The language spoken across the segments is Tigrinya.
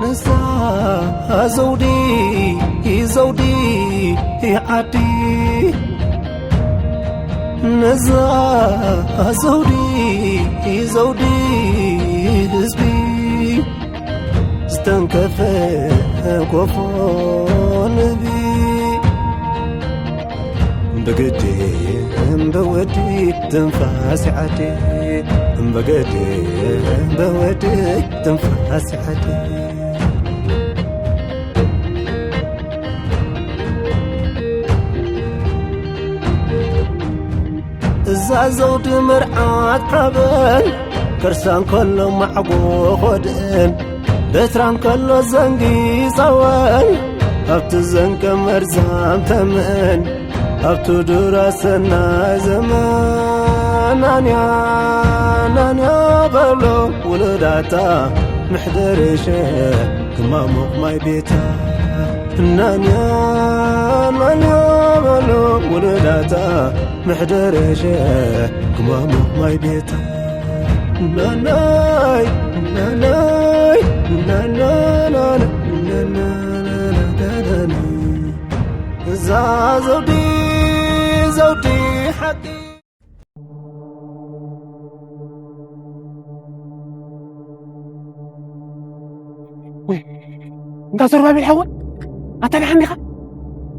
እዛ ዘውዲ፣ ዘውዲ ዓዲ፣ ነዛ ዘውዲ፣ ዘውዲ ህዝቢ፣ ዝተንከፈ ጎፎ ንህቢ። ብግዲ እምበወዲ ትንፋስ ዓዲ፣ ብግዲ እምበወዲ ትንፋስ ዓዲ። እዛ ዘውዲ መርዓት ሓበን፣ ከርሳ እንከሎ ማዕጎ ኾድእን፣ በትራ እንከሎ ዘንጊ ጸወን፣ ኣብቲ ዘንቀ መርዛም ተመን፣ ኣብቲ ዱራ ሰናይ ዘመን። ናንያ፣ ናንያ በሎ ውሉዳታ፣ ምሕደርሸ ክማሙቕ ማይ ቤታ። ናንያ፣ ናንያ በሎ ውሉዳታ፣ ምሕደርሸ ክማሙቕ ማይ ቤታ። ናናይ፣ ናናይ፣ ናናናና፣ ናናናና። እዛ ዘውዲ፣ ዘውዲ ሓቂ። ወይ፣ እንዳ ዘሩባቤል ሓወይ፣ ኣታ ደሓን ዲኻ?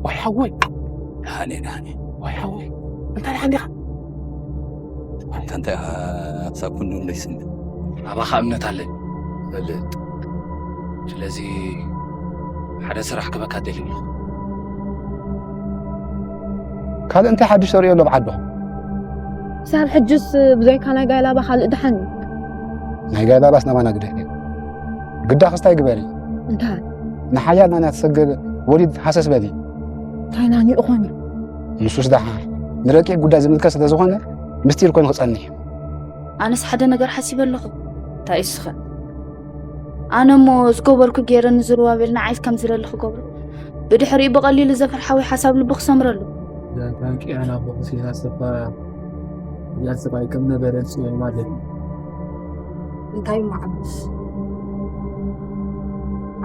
ወይ ሓወይ። ደሓን እየ፣ ደሓን እየ። ወይ ሓወይ፣ እንታይ ደሓን ዲኻ? ኣንታ እንታይ ኢኻ ክሳብ ክንድኡ ዘይስምዕ? ኣባኻ እምነት ኣለኒ። በልጥ። ስለዚ ሓደ ስራሕ ክበካ ደልየ። ካልእ እንታይ ሓድሽ ተርእዮ ኣሎ ኣብ ዓድኹም? ክሳብ ሕጅስ ብዘይካ ናይ ጋይላባ ካልእ ደሓን እዩ። ናይ ጋይላባስ ናባና ግደፍ እዩ። ግዳ ክስታይ ግበሪ። እንታይ? ንሓያል ናና ትሰገብ ወሊድ ሃሰስ በሊ። እንታይ ናኒኡ ኾን እዩ? ንሱስ ደሓ ንረቂቕ ጉዳይ ዝምልከት ስለ ዝኾነ ምስጢር ኮይኑ ክጸንሕ እዩ። ኣነስ ሓደ ነገር ሓሲበ ኣለኹ። እንታይ እስኸ? ኣነ እሞ ዝገበርኩ ገይረ ንዝሩባቤል ንዓይስ ከም ዝደሊ ክገብሮ፣ ብድሕሪኡ ብቐሊሉ ዘፍርሓዊ ሓሳብ ልቡ ክሰምረሉ። ዳንኪ ኣና ቦክስ ይሃሰፋ ያስባይ ከም ነበረ ጽዮን ማለት እዩ። እንታይ ማዕበስ?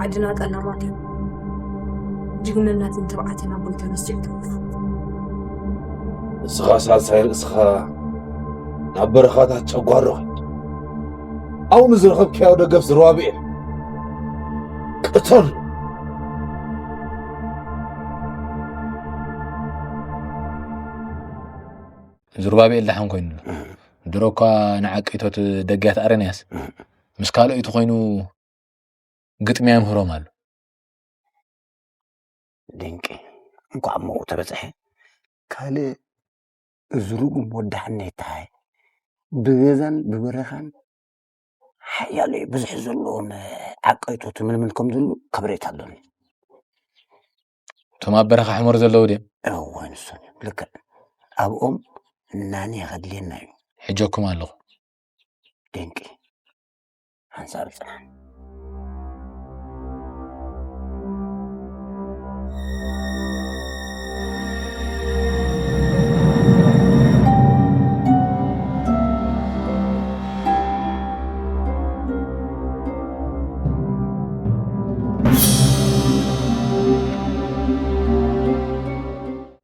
ዓድና ጠላማት እዩ። ጅግንነትን ትብዓትን ኣቦይ ተረሲዑ ተሪፉ። ንስኻ ሳልሳይ ርእስኻ ናብ በረኻታት ጨጓሮ ኸድ። ኣብኡ ንዝረኸብካዮ ደገፍ ዝረዋብኤ ቅተሉ። ዝሩባቤል ደሓን ኮይኑ ኣሎ። ድሮ እኳ ንዓቀይቶት ደጊያት ኣረንያስ ምስ ካልኦይቲ ኮይኑ ግጥሚ የምህሮም ኣሎ። ድንቂ። እንኳዕ ኣብኡ ተበጽሐ። ካልእ እዚ ርጉም ወዲ ሓኔታይ ብገዛን ብበረኻን ሓያሎ እዩ። ብዙሕ ዘለዎም ዓቀይቶት ምልምል ከም ዝብሉ ከበሬታ ኣሎኒ። እቶም ኣብ በረኻ ሕመር ዘለዉ ድዮም? እወ፣ ንሶም እዮም። ልክዕ። ኣብኦም ናኒ ከድልየና እዩ። ሕጀኩም ኣለኹ። ድንቂ። ሓንሳብ ጽናሕ።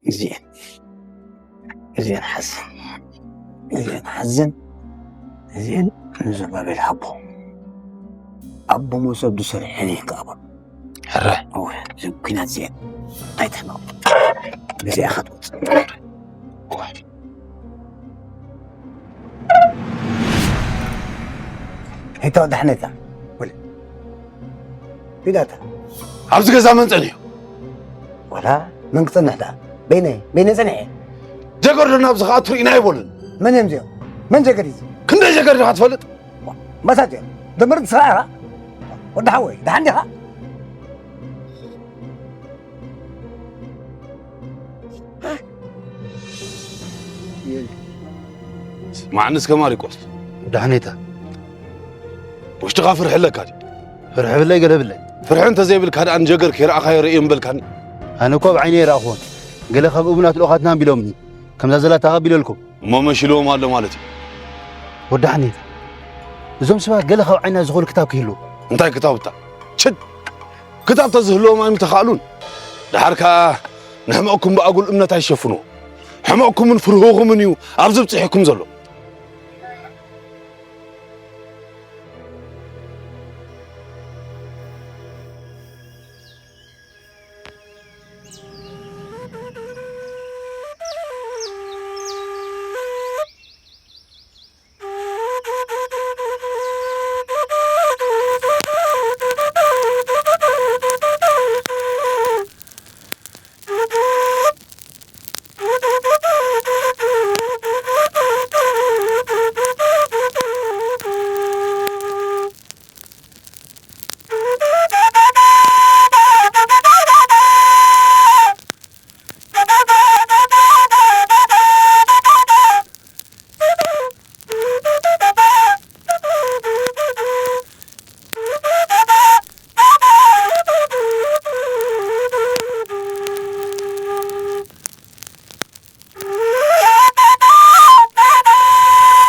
እዚኤን፣ እዚኤን ሓዘን፣ እዚኤን ሓዘን፣ እዚኤን ንዘባቤል ሃቦ። ኣቦ መሶብ ዝሰርሐን ይከኣቦ። ሕረ። እወ፣ እዘን ኲናት እዚኤን ኣይትሕመቑ። ብዚኣ ኸትወፅእ። እወ። ሄታ ወዳሕነታ። ወለ። ቢላታ። ኣብዚ ገዛ መን ጸኒሑ? ወላ መን ክጸንሕ ደኣ? በይነይ፣ በይነይ ጸኒሐ። ጀገር ዶ ናብዚ ኸኣ ትርእዩና ኣይበሉን። መን እዮም እዚኦም? መን ጀገር እዩ እዚ? ክንደይ ጀገር ዲኻ ትፈልጥ? መሳጅ እዮም። ደምር ንስኻ ኢኻ? ወዲ ሓወይ፣ ደሓን ዲኻ? ስማዕኒ እስከ ማሪቆስ። ዳሕኔታ። ውሽጥኻ ፍርሒ ኣለካ ድዩ? ፍርሒ ብለይ ገለ ብለይ። ፍርሒ እንተዘይብልካ ደኣ ንጀገር ከይረኣኻዮ ርእዮ ምበልካኒ። ኣነ እኮ ብዓይነይ ኣይረኣኹዎን። ገለ ካብ እሙናት ልኡኻትና ኣንቢሎምኒ። ከምዛ ዘላታ ኣቢለልኩም። እሞ መሺልዎም ኣሎ ማለት እዩ። ወዲ ሓኔታ። እዞም ሰባት ገለ ካብ ዓይና ዝኾኑ ክታብ ክህልዎ። እንታይ ክታብ እታ? ችድ! ክታብ ተዝህልዎም ኣይምተኻእሉን። ደሓር ከኣ ንሕመቕኩም ብኣጉል እምነት ኣይሸፍንዎ። ሕመቕኩምን ፍርህኹምን እዩ ኣብዚ ብጽሒኩም ዘሎ።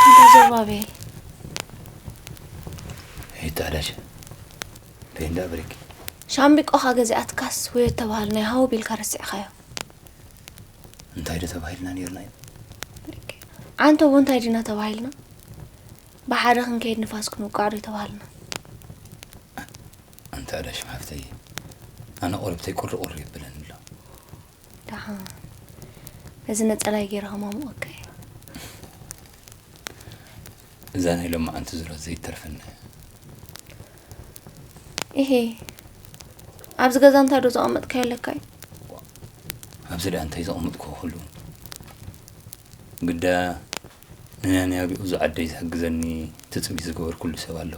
እንዳ ዘሩባቤል። ይታደሽ። በይንዳ ብሪክ። ሻምብቆኻ ገዚኣትካስ ወይ ተባህል ናይ ሃው ቢልካ ረሲዕካዮ። እንታይ ዶ ተባሂልና ነይርና እዩ? ብሪክ። ዓንቶ እውን እንታይ ዲና ተባሂልና? ብሓደ ክንከይድ ንፋስ ክንውቃዕ ዶ ተባህልና? እንታይ ዶ ሽም ሓፍተይ? ኣነ ቆረብተይ ቁሪ ቁሪ ይብለኒ ኣሎ። ደሓን። እዚ ነጸላይ ገይረ ከማምቆካ እየ። እዛ ናይ ሎማዓንቲ ዙራት ዘይተርፈና እያ። ኢሄ፣ ኣብዚ ገዛ እንታይ ዶ ዘቐመጥካዮ ኣለካ እዩ? ኣብዚ ደኣ እንታይ ዘቐመጥኩዎ ኩሉ? ግዳ ንናንያ ኣብኡ ዝዓደይ ዝሕግዘኒ ትጽቢት ዝገበርኩሉ ሰብ ኣሎ።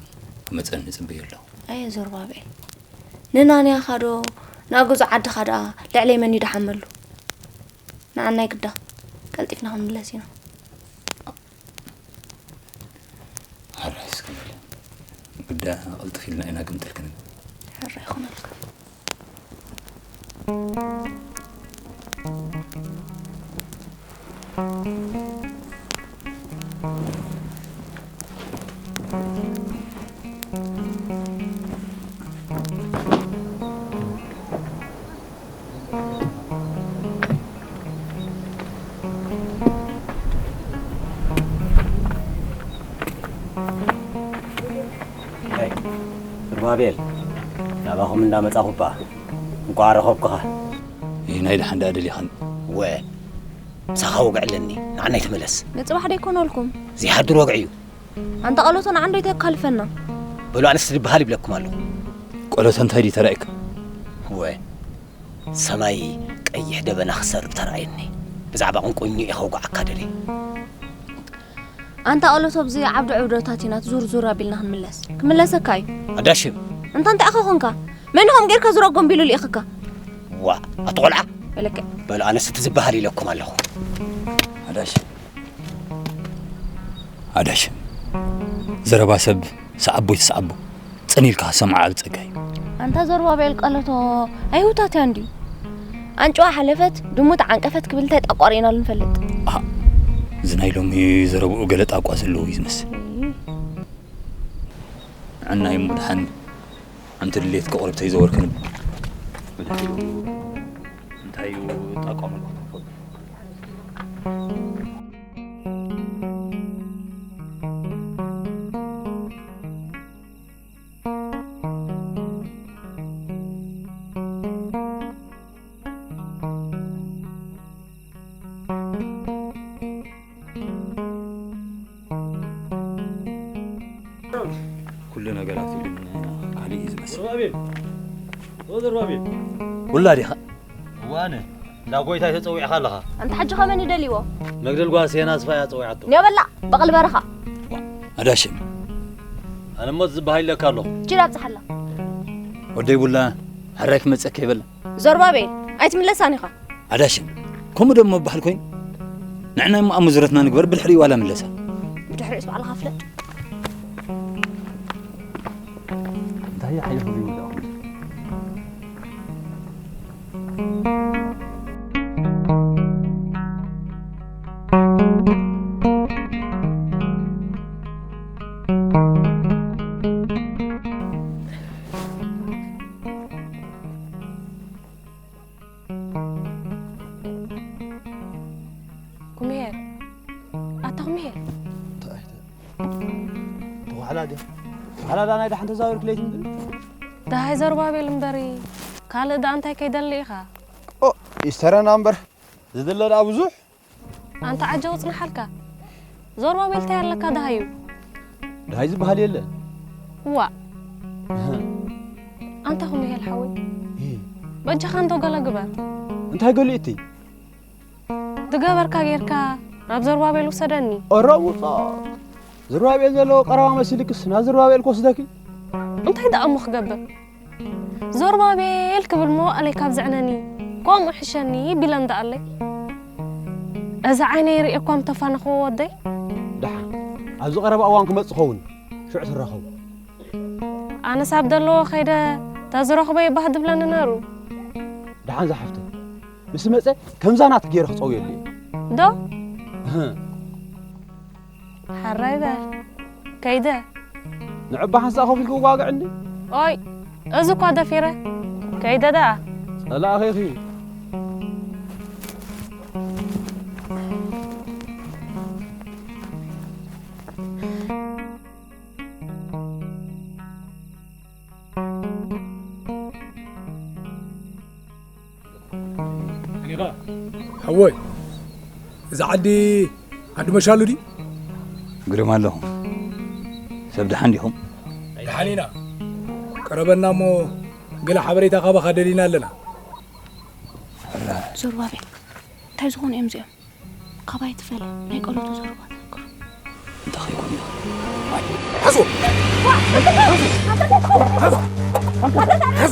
ክመጸኒ እጽበዮ ኣለኹ። ኣየ ዞርባብኤል፣ ንናንያኻ ዶ ንኣግዙ ዓድኻ ደኣ ልዕለይ መን እዩ ደሓመሉ? ንዓናይ ግዳ ቀልጢፍና ክንምለስ ኢና። ሕራይ እስኪ በል። ግዳ ቅልጥፍ ኢልና ኢና ግምጥል ክንብል። ሕራይ ይኹነልካ። ሄይ፣ ሩባቤል፣ ናባኹም እንዳመጻኹ እባ እንቋዕ ረኸብኩኻ። ይህ ናይ ደሓን ደኣ ደሊኻኒ። ወ፣ ምሳኻ ወግዒ ኣለኒ፣ ንዓናይ ተመለስ። ንጽባሕ ዶ ኣይኮነልኩም? ዘይሓድር ወግዒ እዩ። ኣንታ ቀሎቶ ንዓንዶ ይተካልፈና። በሉ ኣነስ ዝበሃል ይብለኩም ኣለኹ። ቆሎቶ እንታይ ድዩ ተራእየካ? ወ፣ ሰማይ ቀይሕ ደበና ክሰርብ ተራእየኒ። ብዛዕባ ቁንቁኝ እየ ከውግዓካ ደልየ። ኣንታ ቀሎቶ ኣብዚ ዓብዲ ዕብዶታት ኢና ዙር ዙር ኣቢልና ክንምለስ። ክምለሰካ እዩ። ኣዳሽም። እንታ እንታይ ኢኻ ኮንካ? መን ኢኹም ጌርካ ዙር ኣጎንቢሉ ልኢኽካ? ዋ፣ ኣቲ ቆልዓ። በለከ። በሉ ኣነስ እቲ ዝበሃል ኢለኩም ኣለኹ። ኣዳሽም። ኣዳሽም። ዘረባ ሰብ ሰዓቦ ይትስዓቦ። ጽን ኢልካ ሰምዓ ኣብ ጸጋይ። ኣንታ ዘሩባቤል ቀለቶ ኣይሁታት እያ እንድዩ። ኣንጭዋ ሓለፈት፣ ድሙ ተዓንቀፈት ክብል እንታይ ጣቋ ርኢናሉ ንፈልጥ? ኣሃ፣ እዚ ናይ ሎሚ ዘረብኡ ገለ ጣቋ ዘለዎ እዩ ዝመስል። እይ። ንዕና እዩ እሞ ደሓን፣ ኣንቲ ድሌትካ ቆረብተይ ዘወርክን። ብድሕሪኡ እንታይ እዩ ጣቋ መልእኽቱ ትፈልጡ? ኩሉ ነገራት ግን ካልእ እዩ ዝመስል። ዘሩባቤል፣ ኦ ዘሩባቤል። ውላድ ኢኻ። እዋነ፣ እንዳ ጎይታይ ተጸዊዕኻ ኣለኻ። ኣንታ ሕጂ ኸ መን እዩ ደልይዎ? መግደል ጓል ሴና ዝፋያ ጸዊዓቶ። ኒዮ በላ፣ በቕል በረኻ። ኣዳሽም። ኣነ እሞ ዝበሃል ኢለካ ኣለኹ። ኪድ ኣብጽሓላ። ወደይ ቡላ፣ ሕራይ ክመጸካ ይበላ። ዘሩባቤል፣ ኣይትምለሳን ኢኻ። ኣዳሽም፣ ከምኡ ደሞ በሃል ኮይኑ? ንዕና እሞ ኣብ መዙረትና ንግበር፣ ብድሕሪኡ ዋላ ምለሳ። ብድሕሪኡስ ባዕልኻ ፍለጥ። እንታይ እዩ ሓይልኹም ይውዳእኹም? ሓላል ድያ? ሓላል ናይ ደሓን ተዛወርክ ለይቲ ምብል? ደሃይ ዘሩባቤል እምበሪ፣ ካልእ ደኣ እንታይ ከይደሊ ኢኻ? ኦ፣ ይስተረና እምበር፣ ዝድለ ደኣ ብዙሕ። ኣንታ ዓጀው ጽንሓልካ። ዘሩባቤል እንታይ ኣለካ ደሃዩ? ደሃይ ዝበሃል የለን። ዋእ። ኣንታ ኩምሄል ሓወይ። እ። በጃኻ እንዶ ገለ ግበር። እንታይ ገሊኡ እቲ? ዝገበርካ ጌርካ ናብ ዘሩባቤል ውሰደኒ። ኦሮ ውጾ። ዘሩባቤል ዘለዎ ቀረባ መሲልክስ ናብ ዘሩባቤል ክወስደኪ? እንታይ ደኣ እሞ ክገብር? ዘሩባቤል ክብል መዋእለይ ካብ ዘዕነኒ፣ ከምኡ ሕሸኒ ቢለን ደኣለይ። እዚ ዓይነይ ርእየ እኳ ምተፋነኽዎ ወደይ። ደሓን፣ ኣብዚ ቀረባ እዋን ክመጽእ ኸውን፣ ሽዑ ትራኸቡ። ኣነስ ኣብ ዘለዎ ከይደ ተዝረኽቦ ይባህ ድብለኒ ነሩ። ደሓን ዝሓፍተይ፣ ምስ መጸ ከምዛ ናት ገይረ ክጸውየሉ እየ። ዶ? እህ። ሓራይ በል። ከይደ። ንዕባ ሓንሳእ ከፊልኪ ክዋግዕኒ? ኦይ፣ እዚ እኳ ደፊረ። ከይደ ደኣ። ጸላእኺ ኢኺ። ሓወይ፣ እዛ ዓዲ ዓዲ መሻሉ ድዩ? ግርም ኣለኹም። ሰብ ደሓን ዲኹም? ደሓን ኢና። ቀረበና እሞ ገለ ሓበሬታ ካባኻ ደሊና ኣለና። ዘሩባቤል፣ እንታይ ዝኾኑ እዮም እዚኦም? ካባይ ትፈለ ናይ ቆሎ ተዘረባ ትዘክሩ። እንታይ ከይኮኑ እዮም? ሓዞ! ሓዞ! ሓዞ!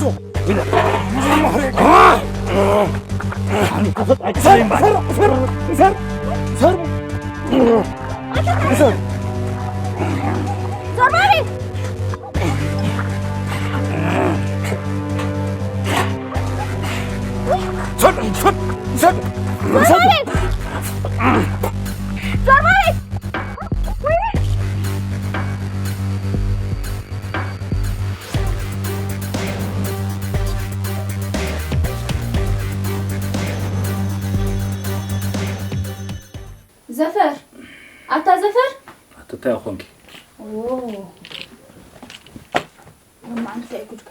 ዘፈር፣ ኣታ ዘፈር? ኣቲ እንታይ ኮንኪ? ኦ። ሎማዓንቲ እንታይ ጉድካ?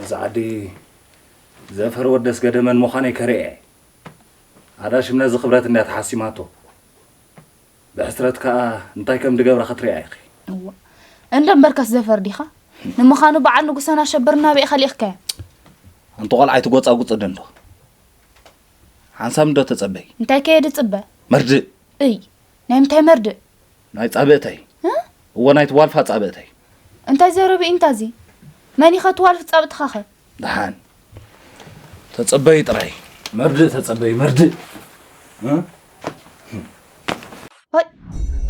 እዚ ዓዲ ዘፈር ወደስ ገደመን ምዃነይ ከርእየ እየ። ኣዳሽም ነዚ ክብረት እንድያ ተሓሲማቶ። ብሕስረት ከኣ እንታይ ከም ድገብራ ክትሪኣ ኢኺ። እዋ። እንደ እምበርከስ ዘፈር ዲኻ? ንምዃኑ በዓል ንጉሰና ሸበር ናበይ ኸሊእኽካዮ? ኣንቲ ቆልዓ ኣይትጎጻጉጽ እንዶ። ሓንሳብ እንዶ ተጸበይ። እንታይ ከየ ድጽበ? መርድእ። እይ፣ ናይ ምንታይ መርድእ? ናይ ጻብእተይ። እ? እወ፣ ናይቲ ዋልፋ ጻብእተይ። እንታይ ዘረቢ እንታ እዚ? መን ኢኸ እቲ ዋልፍ ጻብእትኻ ኸ? ደሓን። ተጸበይ ጥራይ። መርድእ ተጸበይ፣ መርድእ። እ? ሆይ፣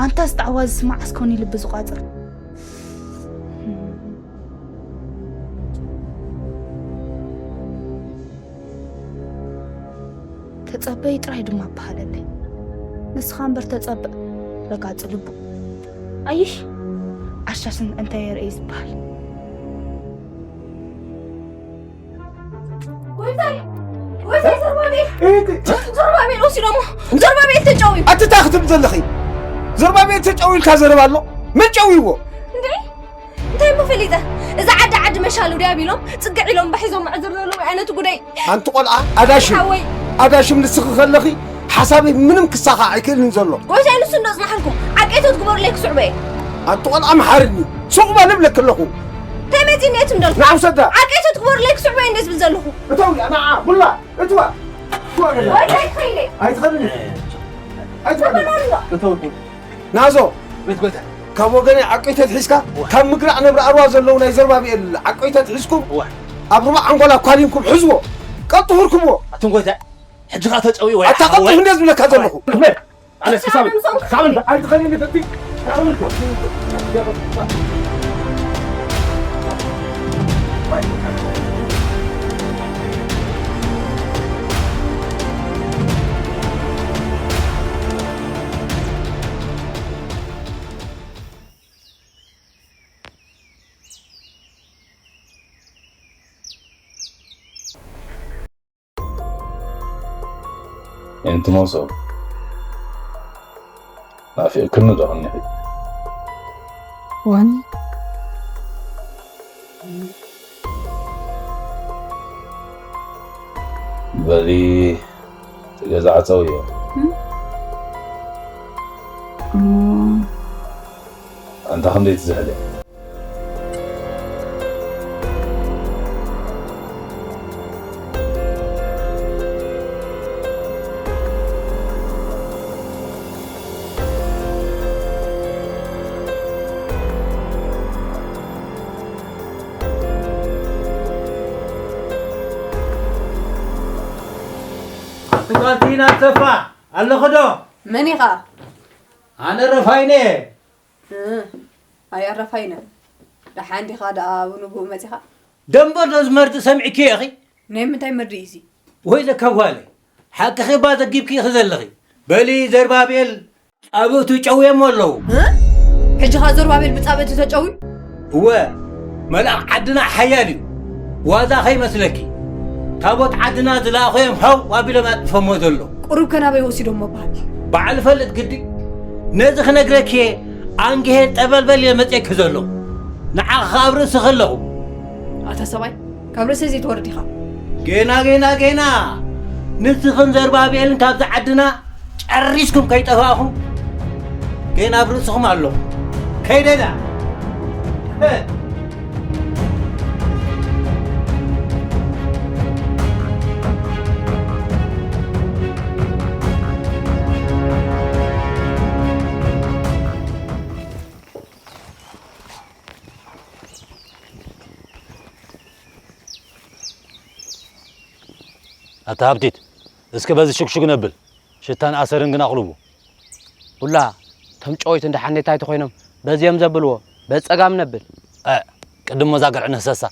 ኣንታ ዝጣዕዋ ዝስማዕ ኣስኮኒ ልቢ ዝቋጽር። ተጸበይ ጥራይ ድማ በሃለለይ። ንስኻ እምበር ተጸበ፣ ረጋጺ ልቡ። ኣይሽ፣ ዓሻስን እንታይ የርኢ ዝበሃል። ጎይታይ! ጎይታይ ዘሩባቤል! እህቲ! ዘሩባቤል ወሲዶሞ! ዘሩባቤል ተጨውዩ! ኣቲ እንታይ ክትብል ዘለኺ? ዘሩባቤል ተጨውዩ ኢልካ ዘረባ ኣሎ? መን ጨውይዎ? እንዴ? እንታይ እሞ ፈሊጠ? እዛ ዓዲ ዓዲ መሻሉ ድያ ቢሎም፣ ጽግዕ ኢሎም ባሕ ሒዞም መዕዝር ዘለዉ ዓይነት ጉዳይ። ኣንቲ ቆልዓ፣ ኣዳሽም። ሓወይ። ኣዳሽም ንስኺ ከለኺ ሓሳበይ ምንም ክሳኻዕ ኣይክእልን ዘሎ። ጎይታይ ንሱ እንዶ ጽናሕልኩም፣ ዓቀይቶት ግበሩለይ ክስዕቦ እየ። ኣንቲ ቆልዓ መሓርኒ፣ ሱቕ በል እብለኪ ኣለኹ። እንታይ መጺእኒ እየ ትም ደልኩ? ንዓ ውሰዳ። ዓቀይቶት ግበሩለይ ክስዕቦ እየ እንደ ዝብል ዘለኹ። እተው እያ፣ ንዓ፣ ሙላ፣ እትዋ። እትዋ ገዛ። ጎይታይ ክኸይደ። ኣይትኸድን። ኣይትኸድን። ተፈናንዶ። እተው። ናዞ፣ ቤት ጎይታ። ካብ ወገነይ ዓቀይቶት ሒዝካ፣ ካብ ምግላዕ ነብሪ ኣርዋ ዘለዉ ናይ ዘሩባብኤል ዓቀይቶት ሒዝኩም፣ እዋ። ኣብ ሩባ ዓንጎላ ኳሊንኩም ሕዝዎ። ቀልጥፉ ርክብዎ። ኣቱም ጎይታ፣ ሕጂ ኸኣ ተጨውዩ ወይ ኣታ ቀልጥፉ ሓወይ። እንደ ዝብለካ ዘለኹ። ኣነስ ክሳብ፣ ክሳብ እንዳ ኣይትኸድኒ ፈቲ። ኣንቲ መሶብ፣ ናፊቕክኒ ዶ እኒኺ? እዋን በሊ እቲ ገዛ ዓጸው እዮ። እም? እሞ ኣንታ ክንደይ ትዝሕል እያ? ጓልቲና ሰፋ ኣለኹ ዶ? መን ኢኻ? ኣነ ረፋይነ። እ፣ ኣይ ኣረፋይነ። ደሓን ዲኻ ደኣ ብንጉእ መጺኻ? ደንበ ዶ ዝመርጥ ሰሚዕኪ ኢኺ? ናይ ምንታይ መርድእ እዩ እዚ? ወይ ለካ ጓለይ፣ ሓቅኺ እባ ዘጊብኪ ኢኺ ዘለኺ። በሊ ዘርባቤል ጻብእቱ ጨውዮም ኣለዉ። እ? ሕጂ ኸኣ ዘሩባቤል ብጻብእቲ ተጨውዩ? እወ፣ መልኣኽ ዓድና ሓያል እዩ። ዋዛ ኸይመስለኪ። ታቦት ዓድና ዝለኣኾ እዮም ሃው ኣቢሎም ኣጥፎሞ ዘሎ። ቁሩብ ከ ናበይ ወሲዶሞ በሃል? በዓል ፈልጥ ግዲ። ነዚ ክነግረኪ እየ ኣንግሄ ጠበልበል ኢለ መጽየኪ ዘለኹ። ንዓኺ ኸኣ ኣብ ርእስኺ ኣለኹ። ኣታ ሰብኣይ፣ ካብ ርእሰይ ዘይትወርድ ኢኻ። ጌና፣ ጌና፣ ጌና። ንስኽን ዘሩባቤልን ካብዛ ዓድና ጨሪስኩም ከይጠፋእኹም ጌና ኣብ ርእስኹም ኣለኹ። ከይደ ድኣ። እ። ኣታ ሃብቲት፣ እስከ በዚ ሽግሽግ ነብል፣ ሽታን ኣሰርን ግን ኣቕልቡ። ኩላ፣ እቶም ጨወይቲ እንዳ ሓኔታይ ተኾይኖም፣ በዚ እዮም ዘብልዎ፣ በዚ ጸጋም ነብል። እ፣ ቅድም መዛ ገርዕ ነህሰሳ።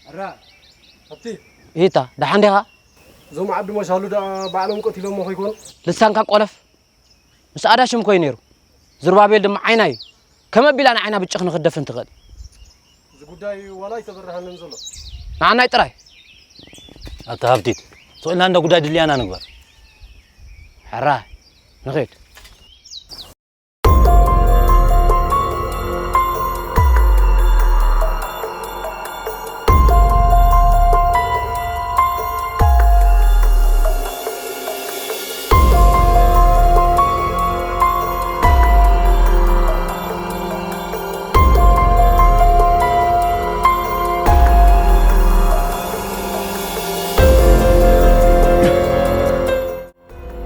ኣራ፣ ሃብቲ። ኢታ፣ ደሓን ዲኻ? እዞም ዓዲ ሞሻሉ ደኣ ባዕሎም ቀቲሎሞ ኸይኮኑ? ልሳንካ ቆለፍ። ምስ ኣዳሽም እኮ እዩ ነይሩ። ዝሩባቤል ድማ ዓይና እዩ። ከመይ ኣቢላ ንዓይና ብጭኽኒ ክትደፍን ትኽእል? እዚ ጉዳይ ዋላ ኣይተበርሃንን ዘሎ። ንዓናይ ጥራይ። ኣታ ሃብቲት፣ ስቕ ኢልና እንደ ጉዳይ ድልያና ንግበር። ሕራይ፣ ንኺድ።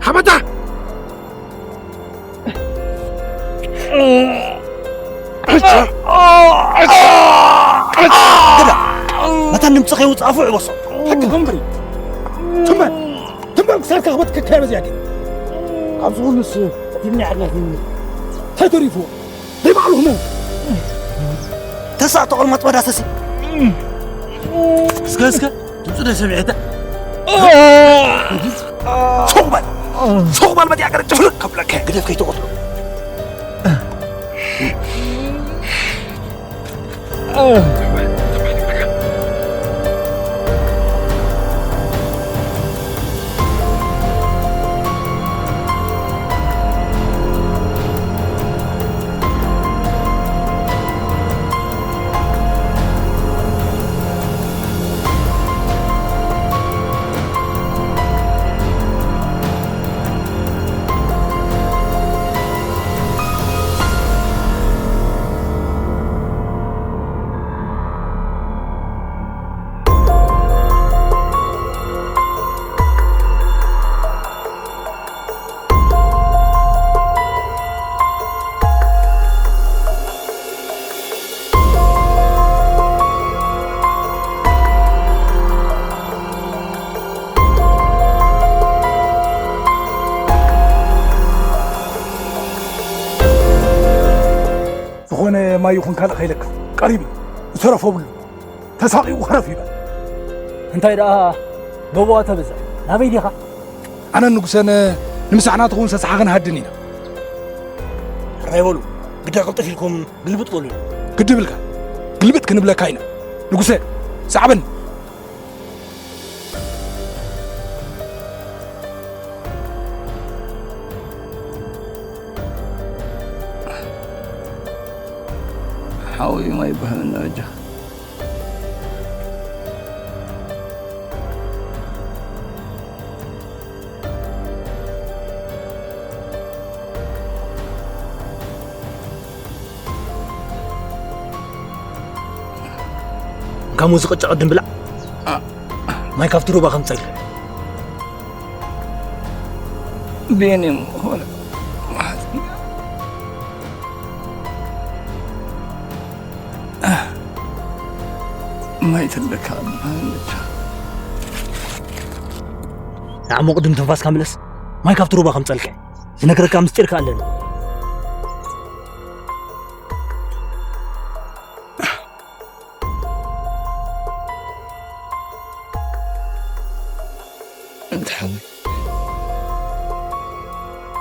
ሃመታ! ግዳ! መታን ድምፂ ከይውፅእ ኣፉ ዕበሶ። ሕጂ ከምሪ። ትመ-፣ ትመ-፣ ክሳድካ ክበትከካ እየ በዚኣ ግን። ካብዚ ኩሉስ፣ እቲ ናይ ዓድና ፊልም እንታይ ተሪፍዎ? ናይ ባዕሉ ህሞት። ተሳእቶ ቆልማጥ መዳሰሲ። እስከ፣ እስከ፣ ድምፁ ዶ ሰሚዐ እታ? ሱቕ በል! ሱቕ በል! በዚኣ ገለ ጭፍልቕ ከብለካ እየ። ግደፍ ከይትቆትሎ። ዝኾነ ማይ ይኹን ካልእ ከይለካ ቀሪቡ እዩ። ዝተረፎ ብሉ። ተሳቒቑ ክረፍ ይበል። እንታይ ደኣ ጎቦዋ ተበዝሕ። ናበይ ዲኻ? ኣነን ንጉሰን ንምሳሕና ትኸውን ሰሳሓ ክንሃድን ኢና። ሕራይ በሉ። ግዳ ቅልጥፍ ኢልኩም ግልብጥ በሉ። ግዲ ብልካ። ግልብጥ ክንብለካ ኢና። ንጉሰ፣ ሰዓበኒ። ዓውዩ ማይ ይበሃል በጃ። እንካ ሙዚ ቅጫ ቅድም ብላዕ። ማይ ካብቲ ሩባ ከምፀልካ። ቤን እዮም። ማይ ተለካ። ንዓሞ ቅድም ትንፋስካ ምለስ። ማይ ካብቲ ሩባ ከምፀልካ። ዝነግረካ ምስጢር ከ ኣለኒ። እንተ ሓወይ፣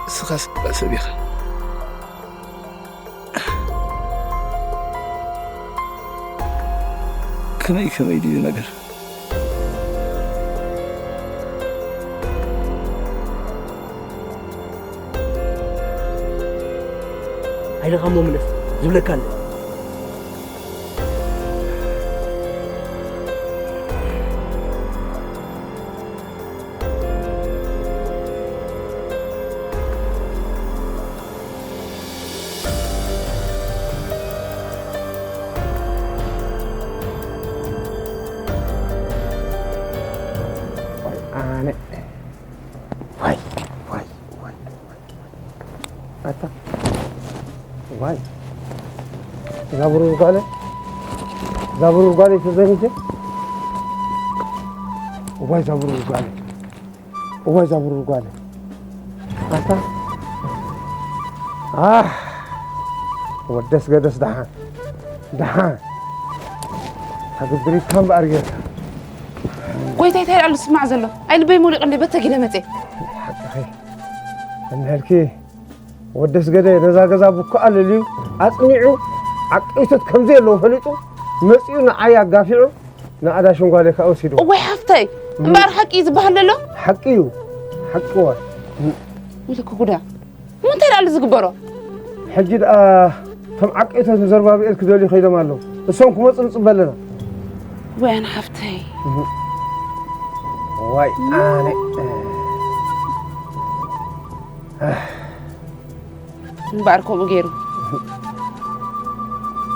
እስኻስ በኣሰብ ኢኻ። ከመይ ከመይ ድዩ ነገር? ኣይልኻ እሞ ምለስ ዝብለካ ኣሎ። ኣነ ዋይ ዋይ ዋይ ኣታ ዋይ ዛብሩ ጓለ ዛብሩ ጓለ ተዘሚተ ዋይ ዛብሩ ጓለ እዋይ ዛብሩ ጓለ ኣታ ኣህ ወደስ ገደስ ደሓን ደሓን ሃግብሪትካ እምበኣር ጌርካ ጎይታይ እንታይ ኣሉ ዝስማዕ ዘሎ ኣይ ልበይ ሞሊቑ እንደ በተጊለ መፀ ሓቅኺ እንሀልኪ ወደስ ገደ ነዛ ገዛ ብኩኣ ለልዩ ኣፅኒዑ ዓቂቶት ከምዘየለዎ ፈሊጡ መፂኡ ንዓይ ኣጋፊዑ ንኣዳ ሸንጓሌ ከዓ ወሲድዎ። እዋይ ሓፍተይ እምበኣር ሓቂ እዩ ዝበሃል ዘሎ። ሓቂ እዩ ሓቂ እዋይ። ውልክ ጉዳ እሞ እንታይ ደኣሉ ዝግበሮ? ሕጂ ደኣ እቶም ዓቀይቶት ንዘርባብኤል ክደልዩ ከይዶም ኣለዉ። እሶም ክመፁ ንፅበ ኣለና። እዋይ ኣነ ሓፍተይ። ዋይ ኣነ እምበኣር ከምኡ ገይሩ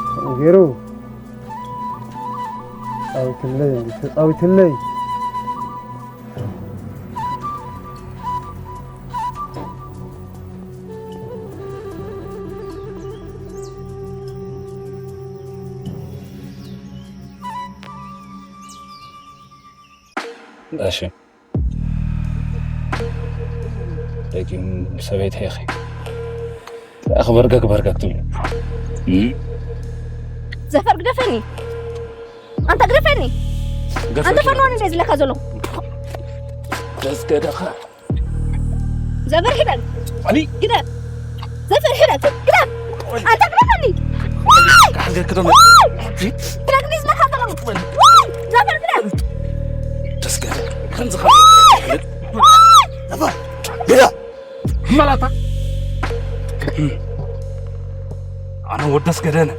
ከምኡ ገይሩ ተፃዊትለይ እንዲ ተፃዊትለይ እሺ ደጊም ሰበይቲ ኢኺ። ኣኽ በርገግ በርገግ ትብሉ። ዘፈር ግደፈኒ። ኣንታ ግደፈኒ። ኣንታ ፈርኖን እንደ ዝለካ ዘሎ። ደስገደኻ ዘፈር ሕደግ ኣሊ ግደፍ። ዘፈር ሕደግ ግደፍ። ኣንታ ግደፈኒ። ካሕገክ ደሞ ግደፍ ዝለካ ዘሎ። ዘፈር ግደፍ። ደስገደ ከምዚ ኸ ነፋ ግዳ መላታ ኣነ ወደስ ገደነ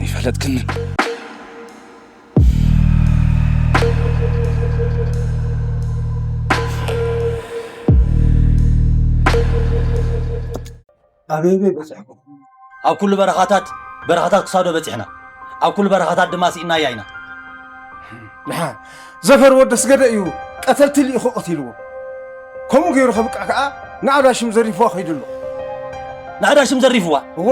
ይፈለጥክኒ ኣበይ ኣበይ በፂሕኩም? ኣብ ኩሉ በረኻታት በረኻታት ክሳዶ በፂሕና፣ ኣብ ኩሉ በረኻታት ድማ ስኢናያ ኢና። ንሓ ዘፈር ወደስ ገደ እዩ ቀተልቲ ልኢኹ ቀቲልዎ። ከምኡ ገይሩ ከብቅዕ ከዓ ንኣዳሽም ዘሪፍዋ ከይዱ ኣሎ። ንኣዳሽም ዘሪፍዋ? እወ።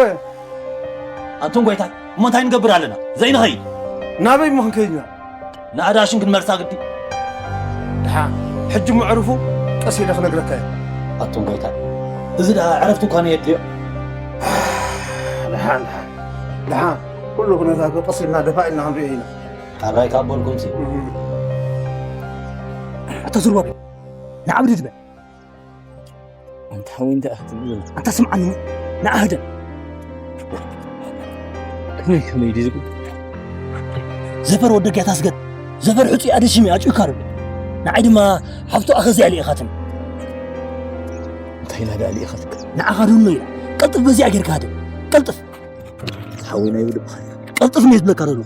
ኣንቱም ጎይታይ እሞ እንታይ ንገብር ኣለና? ዘይንኸይድ? ናበይ እሞ ክንከይድ ኢና? ንኣዳሽም ክንመልሳ ግዲ። ድሓ ሕጂ መዕርፉ ቀስ ኢለ ክነግረካ እየ። ኣቱም ጎይታ፣ እዚ ደኣ ዕረፍቲ እኳ ነየድልዮ። ድሓን፣ ድሓን፣ ድሓን፣ ኩሉ ኩነታቱ ቀስ ኢልና ደፋ ኢልና ክንሪኦ ኢና። ሕራይ ካብ በልኩምሲ። ኣታ ዙርባቤል፣ ንዓብዲ ድበ። ኣንታ ሓወይ እንታይ ኢኻ ትብል ዘለኻ? ኣንታ ስምዓኒ፣ ንዓ ህደም። ከመይ ከመይ ድዩ ዝብል? ዘፈር ወደ ጊያታ ስገድ። ዘፈር ሕጹይ ኣደሽም እዩ ኣጭውካ ርብ። ንዓይ ድማ ሓፍቱ ኣኸዚያ ልኢኻትኒ። እንታይ ኢላ ደኣ ልኢኻትካ? ንዓኻ ድህኖ ኢላ። ቀልጥፍ በዚኣ ጌርካ ህደም። ቀልጥፍ። ሓወይ ናይ ብልብኻ ቀልጥፍ ነው ዝብለካ ዘሎ።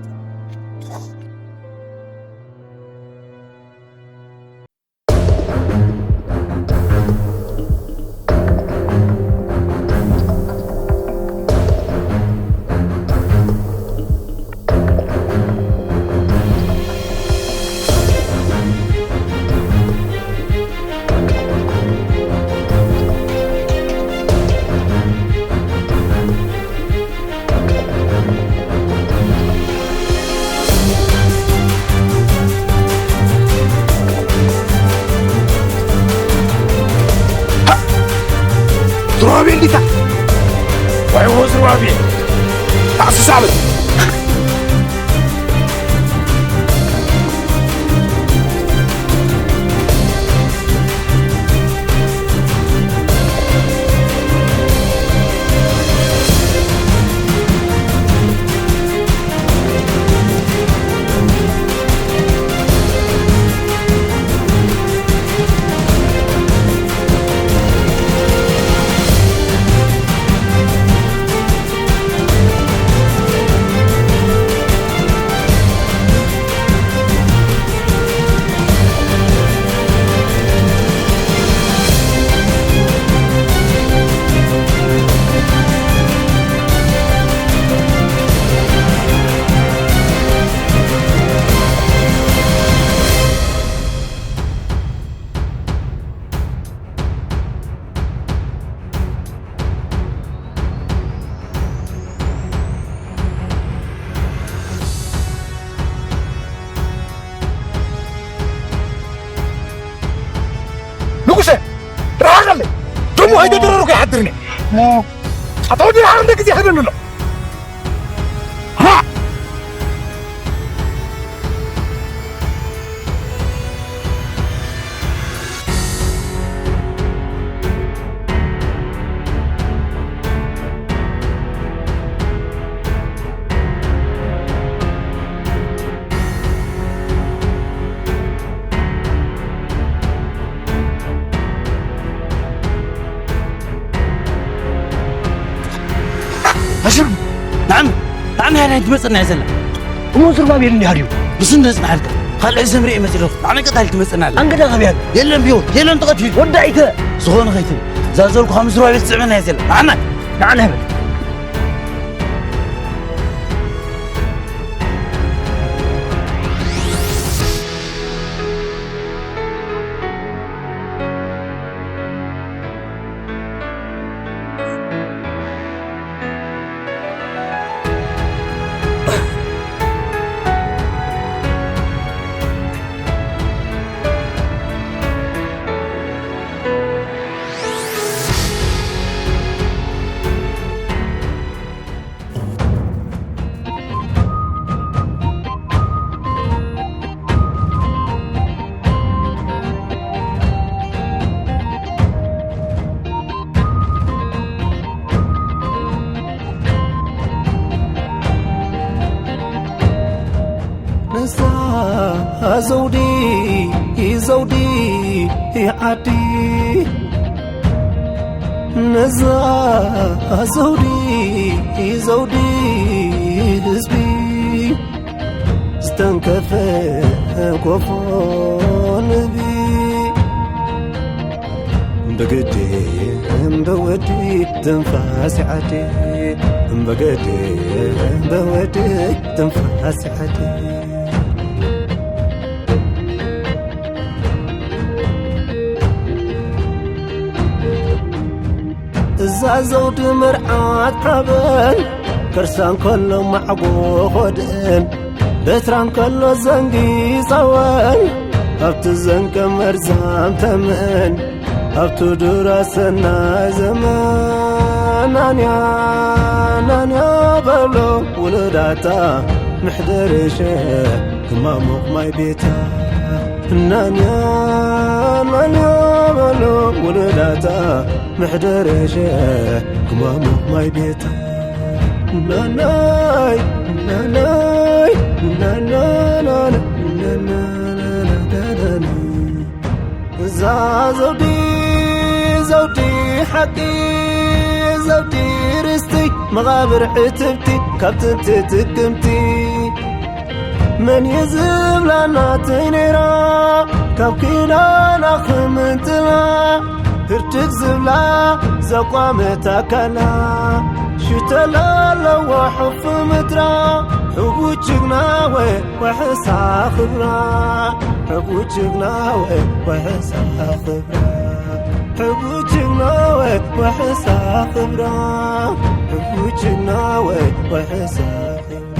ሮቤል ዲታ ወይ ወዝ ሮቤል ታስሳበት ንጉሰ ራሃቀለ ደሞ ኣይተደረሩ ከይሓድርኒ ኣታ ወዲ ራሃቅ እንደ ግዜ ሄደሉ ኣሎ ኣሽር ንዓም ንዓም ያለ ትመጽና ያዘላ እሞ ሱርባቤል እንዲ ሃዲዩ ብስንዶ ጽናሕልካ ካልዕ ዘምሪ ይመጽእ ኣለኹ ንዓመ ቀታል ትመጽና ኣለ ኣንገዳ ኸብያል የለን ቢሆን የለን ተቐትዩ ወዳኢተ ዝኾነ ኸይትብል ዛዘልኩ ካብ ምስርባቤል ትጽዕመና ያዘላ ንዓና ንዓና ህብል ነዛ ዘውዲ ዘውዲ ዓዲ ነዛ ዘውዲ ዘውዲ ህዝቢ ዝተንከፈ ኮፎ ንቢ በግዲ በወዲ ትንፋስ ዓዲ በግዲ በወዲ ትንፋስ ዓዲ እዛ ዘውዲ መርዓት ሓበን ከርሳን ከሎ ማዕጎ ኾድን በትራን ከሎ ዘንጊ ጸወን ኣብቲ ዘንገ መርዛም ተመን ኣብቲ ዱራ ሰናይ ዘመን ናንያ ናንያ በሎ ውሉዳታ ምሕደርሸ ክማሙቕ ማይ ቤታ ናንያ ናንያ በሎ ውሉዳታ ምሕደርሸ ክማሙቕ ማይ ቤታ ናናይ ናናይ ናናናና እዛ ዘውዲ ዘውዲ ሓቂ ዘውዲ ርስቲ መቓብር ዕትብቲ ካብ ጥንቲ ጥቅምቲ፣ መን እዩ ዝብላ ናተይ ነይራ ካብ ኪዳና ክምንጥላ፣ ህርድግ ዝብላ ዘቋመት ኣካላ ሽተላ ኣለዋ ሑፍ ምድራ። ሕቡ ጅግና ወይ ወሕሳ ክብራ፣ ሕቡ ጅግና ወይ ወሕሳ ክብራ፣ ሕቡ ጅግና ወይ ወሕሳ ክብራ፣ ሕቡ ጅግና ወይ ወሕሳ ክብራ።